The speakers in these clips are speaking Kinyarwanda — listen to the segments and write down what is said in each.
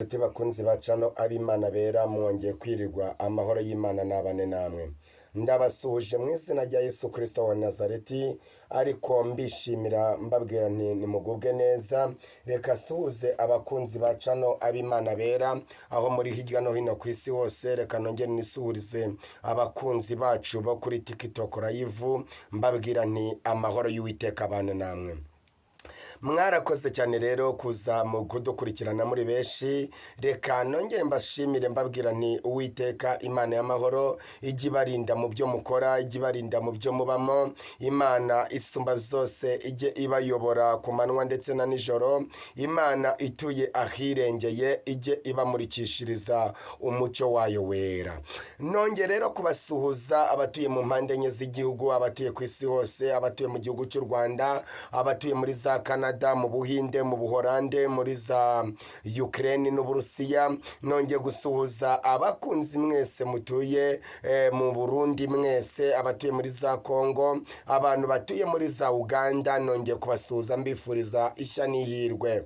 Nshuti bakunzi ba cano ab'Imana bera, mwongeye kwirirwa, amahoro y'Imana nabane namwe. Ndabasuhuje mu izina rya Yesu Kristo wa Nazareti, ariko mbishimira mbabwira nti nimugubwe neza. Reka suhuze abakunzi ba cano ab'Imana bera aho muri hirya no hino ku isi hose. Reka nongere nisuhurize abakunzi bacu bo kuri TikTok live, mbabwira nti amahoro y'Uwiteka abane namwe. Mwarakoze cyane rero kuza mu kudukurikirana muri benshi. Reka nongere mbashimire mbabwira nti Uwiteka Imana y'amahoro ijye ibarinda mu byo mukora, ijye ibarinda mu byo mubamo. Imana isumba zose ijye ibayobora ku manywa ndetse na nijoro. Imana ituye ahirengeye ijye ibamurikishiriza umucyo wayo wera. Nongere rero kubasuhuza abatuye mu mpande enye z'igihugu, abatuye ku isi hose, abatuye mu gihugu cy'u Rwanda, abatuye muri za Canada, mu Buhinde, mu Buholande, muri za Ukraine n'Uburusiya. Nongeye gusuhuza abakunzi mwese mutuye mu Burundi mwese, abatuye muri za Congo, abantu batuye muri za Uganda. Nongeye kubasuhuza mbifuriza ishya n'ihirwe.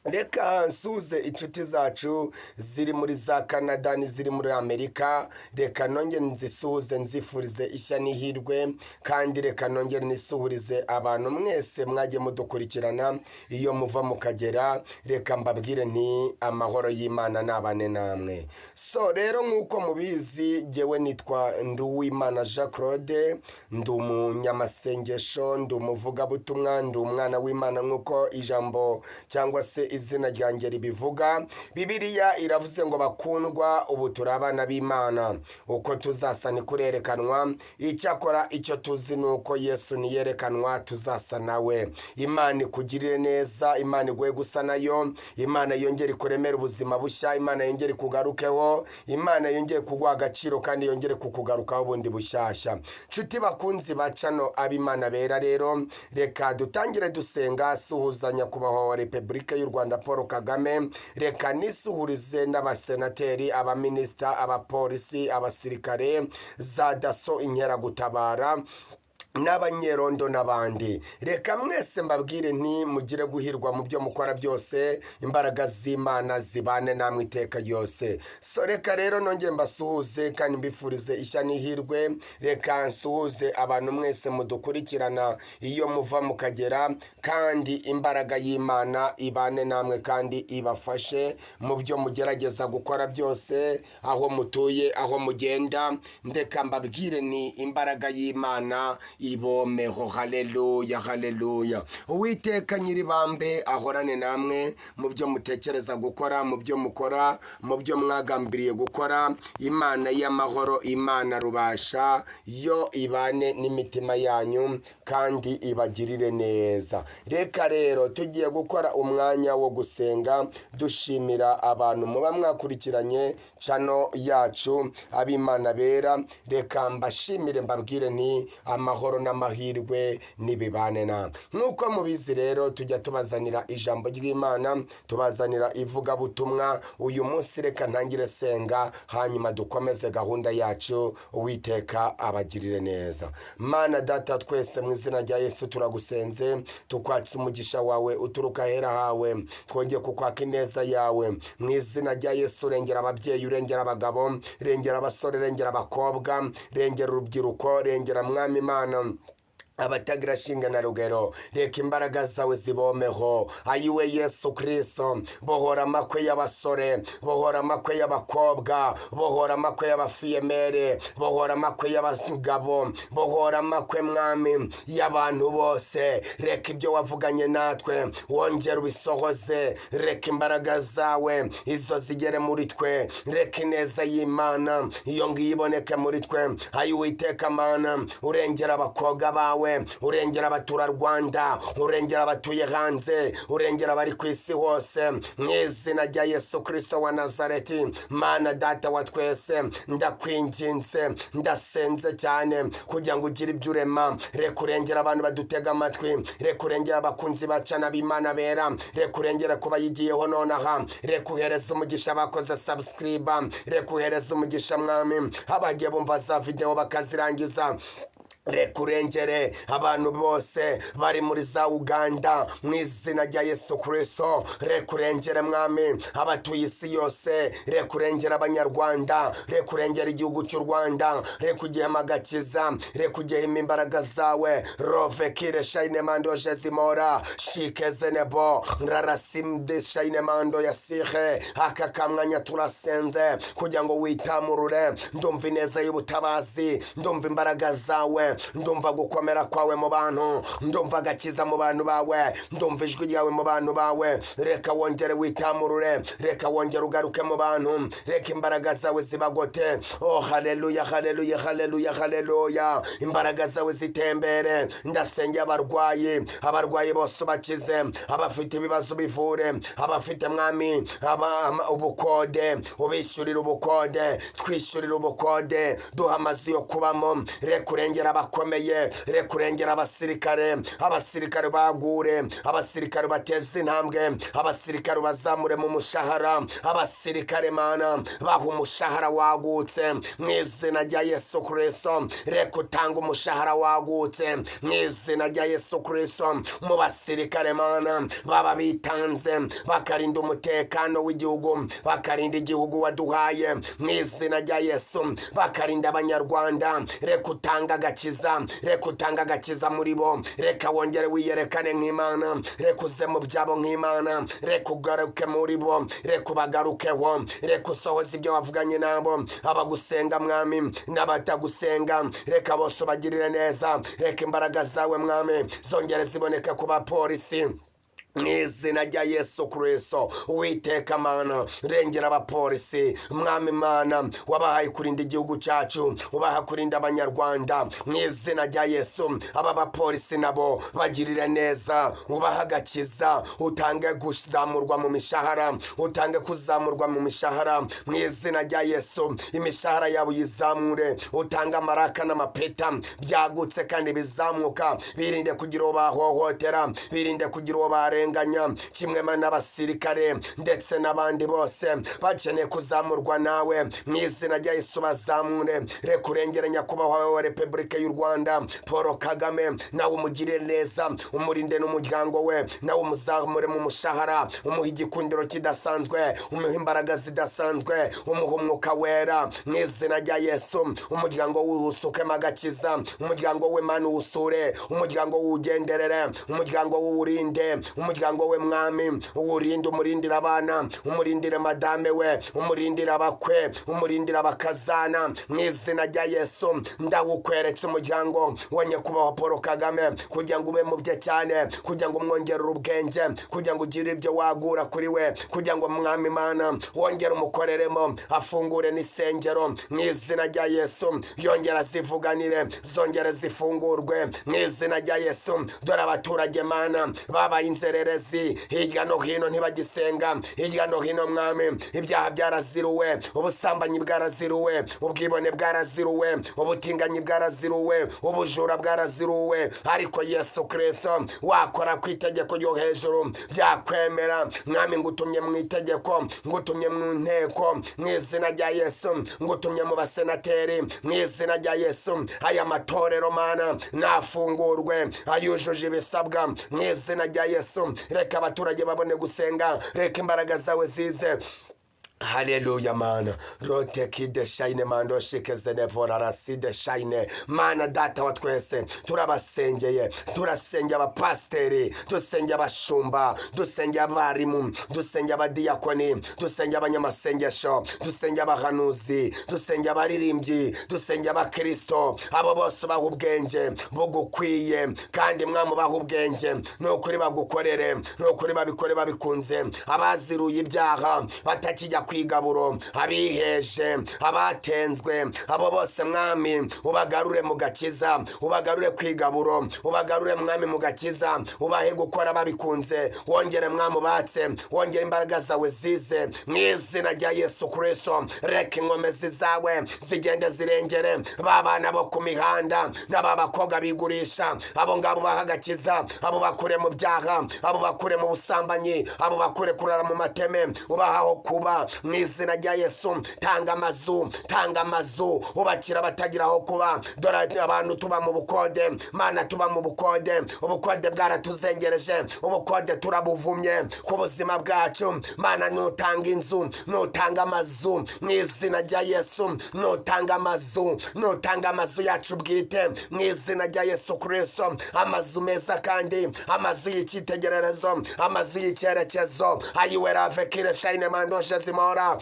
Reka nsuze inshuti zacu ziri muri za Canada n'iziri muri Amerika. Reka nongere nzisuhuze nzifurize ishya n'ihirwe, kandi reka nongere nisuhurize abantu mwese mwagiye mudukurikirana iyo muva mukagera. Reka mbabwire nti amahoro y'Imana nabane namwe. So rero, nk'uko mubizi, jyewe nitwa Nduwimana Jean Claude, ndi umunyamasengesho, ndi umuvugabutumwa, ndi umwana w'Imana nk'uko ijambo cyangwa se izina ryanjye ribivuga. Bibiliya iravuze ngo: "Bakundwa, ubu turi abana b'Imana, uko tuzasa ntikurerekanwa. Icyakora icyo tuzi ni uko Yesu niyerekanwa tuzasa nawe." Imana ikugirire neza, Imana iguhe gusa nayo, Imana yongere ikuremere ubuzima bushya, Imana yongere ikugarukeho, Imana yongere kuguha agaciro kandi yongere kukugarukaho bundi bushyashya. Nshuti bakunzi ba cano ab'Imana bera rero, reka dutangire dusenga. Suhuza nyakubahwa wa Repubulika y'u Rwanda Paul Kagame. Reka nisuhurize n'abasenateri, abaminisita, abapolisi, abasirikare, za DASSO, inkeragutabara n'abanyerondo n'abandi. Reka mwese mbabwire nti mugire guhirwa mu byo mukora byose, imbaraga z'Imana zibane namwe iteka ryose. So reka rero nongere mbasuhuze kandi mbifurize ishya n'ihirwe. Reka nsuhuze abantu mwese mudukurikirana iyo muva mukagera, kandi imbaraga y'Imana ibane namwe kandi ibafashe mu byo mugerageza gukora byose, aho mutuye, aho mugenda. Ndeka mbabwire ni imbaraga y'Imana ibomeho. Haleluya, haleluya! Uwiteka nyiribambe ahorane namwe mu byo mutekereza gukora, mu byo mukora, mu byo mwagambiriye gukora. Imana y'amahoro, Imana rubasha yo ibane n'imitima yanyu kandi ibagirire neza. Reka rero tugiye gukora umwanya wo gusenga dushimira abantu muba mwakurikiranye cano yacu ab'Imana bera. Reka mbashimire mbabwire nti amahoro n'amahirwe n'ibibane namwe. Nk'uko mubizi rero, tujya tubazanira ijambo ry'Imana, tubazanira ivugabutumwa. Uyu munsi reka ntangire senga, hanyuma dukomeze gahunda yacu. Uwiteka abagirire neza. Mana Data twese, mu izina rya Yesu turagusenze, tukwatsa umugisha wawe uturuka ahera hawe, twongeye kukwaka ineza yawe mu izina rya Yesu. Rengera ababyeyi, urengera abagabo, rengera abasore, rengera abakobwa, rengera urubyiruko, rengera, Mwami Imana, abatagira shinga na rugero. Reka imbaraga zawe zibomeho. Ayiwe Yesu Kristo, bohora amakwe y'abasore, bohora amakwe y'abakobwa, bohora amakwe y'abafiyemere, bohora amakwe y'abagabo, bohora amakwe, Mwami, y'abantu bose. Reka ibyo wavuganye natwe wongere ubisohoze. Reka imbaraga zawe izo zigere muri twe. Reka ineza y'Imana iyo ngiyo iboneke muri twe. Ayiwe Uwiteka Mana, urengera abakobwa bawe, urengera abaturarwanda, urengera abatuye hanze, urengera abari ku isi hose mu izina rya Yesu Kirisito wa Nazareti. Mana Data wa twese, ndakwinginze, ndasenze cyane kugira ngo ugire ibyo urema. Reka urengera abantu badutega amatwi, reka urengera abakunzi bacana b'Imana bera, reka urengera kuba yigiyeho nonaha, reka uhereze umugisha abakoze subscribe, reka uhereze umugisha, Mwami, abagiye bumva za videwo bakazirangiza. Reka urengere abantu bose bari muri za Uganda mu izina rya Yesu Kirisito. Reka urengere, Mwami, abatuye isi yose. Reka urengere Abanyarwanda. Reka urengere igihugu cy'u Rwanda. Reka ugihema agakiza, reka ugihema imbaraga zawe. Rovekire shayine mando jezimora shikezenebo rarasimde shayine mando yasihe. Aka kamwanya turasenze kugira ngo witamurure. Ndumva ineza y'ubutabazi, ndumva imbaraga zawe, ndumva gukomera kwawe mu bantu, ndumva agakiza mu bantu bawe, ndumva ijwi ryawe mu bantu bawe. Reka wongere witamurure, reka wongere ugaruke mu bantu, reka imbaraga zawe zibagote. Oh, haleluya, haleluya, haleluya, haleluya! Imbaraga zawe zitembere. Ndasengera abarwayi, abarwayi bose ubakize, abafite ibibazo bivure, abafite, Mwami, ubukode ubishyurire ubukode, twishyurire ubukode, duha amazu yo kubamo. Reka urengera abakomeye, reka urengera abasirikare, abasirikare bagure, abasirikare bateze intambwe, abasirikare bazamure mu mushahara, abasirikare, Mana, baha umushahara wagutse mu izina rya Yesu Kirisito. Reka utange umushahara wagutse mu izina rya Yesu Kirisito mu basirikare, Mana, baba bitanze bakarinda umutekano w'igihugu, bakarinda igihugu waduhaye mu izina rya Yesu, bakarinda Abanyarwanda. Reka utange agakiza, reka utange agakiza muri bo. Reka wongere wiyerekane nk'Imana, reka uze mu byabo nk'Imana, reka ugaruke muri bo, reka ubagarukeho, reka usohoze ibyo wavuganye nabo. Abagusenga, Mwami, n'abatagusenga, reka bose ubagirire neza. Reka imbaraga zawe, Mwami, zongere ziboneke ku bapolisi mu izina rya Yesu Kirisito. Uwiteka Mana, rengera abapolisi, Mwami Mana, wabahaye kurinda igihugu cyacu, ubaha kurinda Abanyarwanda mu izina rya Yesu. Aba bapolisi nabo bagirire neza, ubaha agakiza, utange kuzamurwa mu mishahara, utange kuzamurwa mu mishahara mu izina rya Yesu. Imishahara yabo uyizamure, utange amaraka n'amapeta byagutse kandi bizamuka. Birinde kugira uwo bahohotera, birinde kugira uwo barenganya, kimwe n'abasirikare ndetse n'abandi bose bakeneye kuzamurwa nawe mu izina rya Yesu, bazamure. Reka urengere nyakubahwa wa Repubulika y'u Rwanda Paul Kagame, nawe umugirire neza, umurinde n'umuryango we, nawe umuzamure mu mushahara, umuhe igikundiro kidasanzwe, umuhe imbaraga zidasanzwe, umuhe Umwuka Wera mu izina rya Yesu. Umuryango w'usukemo agakiza, umuryango we, Mana, uwusure, umuryango wugenderere, umuryango wuwurinde, umuryango we, Mwami, uwurinde, umurindire abana, umurindire madame we, umurindire abakwe, umurindire abakazana mu izina rya Yesu. Ndawukweretse umuryango wa nyakubahwa Paul Kagame kugira ngo ube mu bye cyane, kugira ngo umwongerere ubwenge, kugira ngo ugire ibyo wagura kuri we, kugira ngo, Mwami Mana, wongere umukoreremo, afungure n'isengero mu izina rya Yesu, yongere azivuganire, zongere zifungurwe mu izina rya Yesu. Dore abaturage, Mana, babaye inzererezi hirya no hino, ntibagisenga hirya no hino, Mwami. Ibyaha byaraziruwe, ubusambanyi bwaraziruwe, ubwibone bwaraziruwe, ubutinganyi bwaraziruwe, ubujura bwaraziruwe, ariko Yesu Kirisito wakora ku itegeko ryo hejuru byakwemera. Mwami, ngutumye mu itegeko, ngutumye mu nteko mu izina rya Yesu, ngutumye mu basenateri mu izina rya Yesu. Aya matorero, Mana, nafungurwe ayujuje ibisabwa mu izina rya Yesu. Reka abaturage babone gusenga, reka imbaraga zawe zize. Haleluya, Mana. Rote kide shayine mando shikeze nevora raside shayine. Mana Data wa twese, turabasengeye, turasengeye abapasiteri, dusengeye abashumba, dusengeye abarimu, dusengeye abadiyakoni, dusengeye abanyamasengesho, dusengeye abahanuzi, dusengeye abaririmbyi, dusengeye abakristo. Abo bose baha ubwenge bugukwiye, kandi Mwami, baha ubwenge ni ukuri bagukorere, ni ukuri babikore babikunze. Abaziruye ibyaha batakijya ku igaburo, abiheje, abatenzwe, abo bose, Mwami, ubagarure mu gakiza, ubagarure ku igaburo, ubagarure, Mwami, mu gakiza, ubahe gukora babikunze. Wongere, Mwami, ubatse, wongere imbaraga zawe zize mu izina rya Yesu Kirisito. Reka inkomezi zawe zigende zirengere ba bana bo ku mihanda n'aba bakobwa bigurisha. Abo ngabo baha agakiza, abo bakure mu byaha, abo bakure mu busambanyi, abo bakure kurara mu mateme, ubaha aho kuba. Mu izina rya Yesu, tanga amazu, tanga amazu, ubakira abatagira aho kuba. Dore abantu tuba mu bukode, Mana, tuba mu bukode, ubukode bwaratuzengereje, ubukode turabuvumye ku buzima bwacu. Mana, nutanga inzu, nutanga amazu, mu izina rya Yesu, nutanga amazu, nutanga amazu yacu bwite, mu izina rya Yesu Kristo, amazu meza kandi amazu y'icyitegererezo, amazu y'icyerekezo. Ayiwera vekire shayine mandoshe zimora.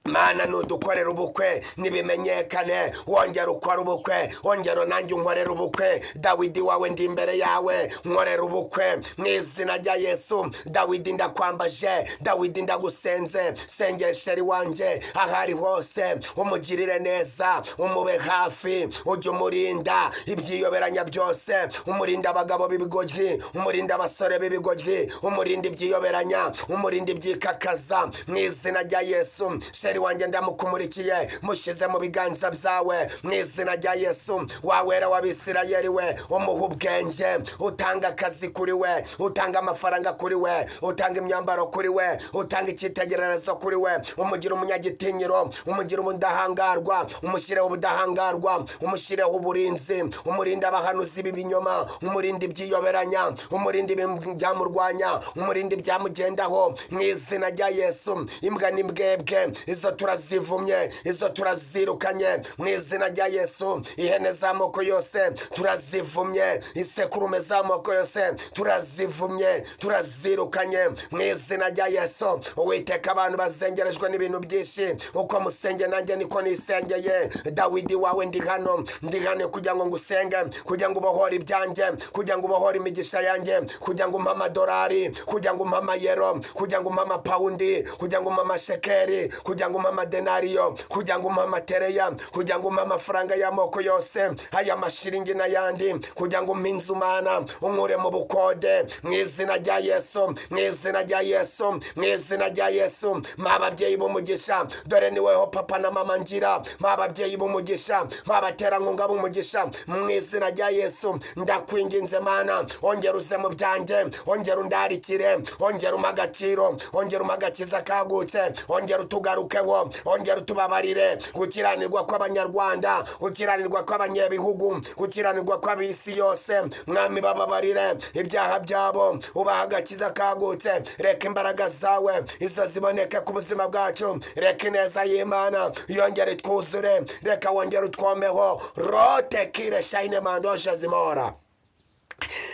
Mana, nudukorera ubukwe nibimenyekane, wongera ukora ubukwe, wongera nanjye unkorera ubukwe. Dawidi wawe ndi imbere yawe, nkorera ubukwe mu izina rya Yesu. Dawidi ndakwambaje, Dawidi ndagusenze, sengesheri wanjye aho ari hose umugirire neza, umube hafi, ujye umurinda ibyiyoberanya byose, umurinda abagabo b'ibigoryi, umurinda abasore b'ibigoryi, umurinda ibyiyoberanya, umurinda ibyikakaza, mu izina rya Yesu. Sheri wanjye ndamukumurikiye, mushyize mu biganza byawe, mu izina rya Yesu. Wawera w'Abisirayeli we, umuha ubwenge, utanga akazi kuri we, utanga amafaranga kuri we, utanga imyambaro kuri we, utanga icyitegererezo kuri we, umugira umunyagitinyiro, umugira ubudahangarwa, umushyireho ubudahangarwa, umushyireho uburinzi, umurinde abahanuzi b'ibinyoma, umurinde ibyiyoberanya, umurinde ibyamurwanya, umurinde ibyamugendaho, mu izina rya Yesu. Imbwa n'imbwebwe izo turazivumye, izo turazirukanye, mu izina rya Yesu. Ihene z'amoko yose turazivumye, isekurume z'amoko yose turazivumye, turazirukanye, mu izina rya Yesu. Uwiteka, abantu bazengerejwe n'ibintu byinshi, uko musenge nanjye niko nisengeye. Dawidi wawe ndi hano, ndi hano kugira ngo ngusenge, kugira ngo ubohore ibyanjye, kugira ngo ubohore imigisha yanjye, kugira ngo umpe amadolari, kugira ngo umpe amayero, kugira ngo umpe amapawundi, kugira ngo umpe amashekeri, kugira ngo umpe amadenariyo, kugira ngo umpe amatereya, kugira ngo umpe amafaranga y'amoko yose, aya mashiringi n'ayandi, kugira ngo umpe inzu, Mana, unkure mu bukode, mu izina rya Yesu, mu izina rya Yesu, mu izina rya Yesu. Mpa ababyeyi b'umugisha, dore niweho papa na mama ngira. Mpa ababyeyi b'umugisha, mpa abaterankunga b'umugisha, mu izina rya Yesu. Ndakwinginze Mana, ongera uze mu byanjye, ongera undarikire, ongera umpe agaciro, ongera umpe agakiza kagutse, ongera utugarukeho, ongera utubabarire gukiranirwa kw'Abanyarwanda, gukiranirwa kw'abanyebihugu, gukiranirwa kw'ab'isi yose. Mwami, bababarire ibyaha byabo, ubaha agakiza kagutse. Reka imbaraga zawe izo ziboneke ku buzima bwacu, reka ineza y'Imana yongere twuzure, reka wongere utwomeho rote kire shayine mandoshe zimora.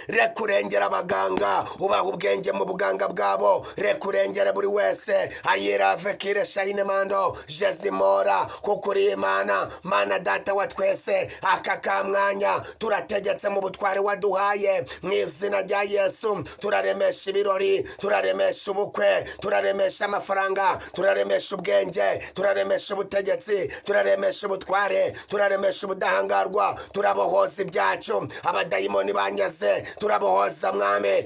Reka urengere abaganga, ubaha ubwenge mu buganga bwabo, reka urengere buri wese. Ayirave kire shayine mando jezimora, kuko uri Imana, Mana Data wa twese. Aka kamwanya turategetse mu butware waduhaye, mu izina rya Yesu. Turaremesha ibirori, turaremesha ubukwe, turaremesha amafaranga, turaremesha ubwenge, turaremesha ubutegetsi, turaremesha ubutware, turaremesha ubudahangarwa, turabohoza ibyacu abadayimoni banyaze, turabohoza, Mwami.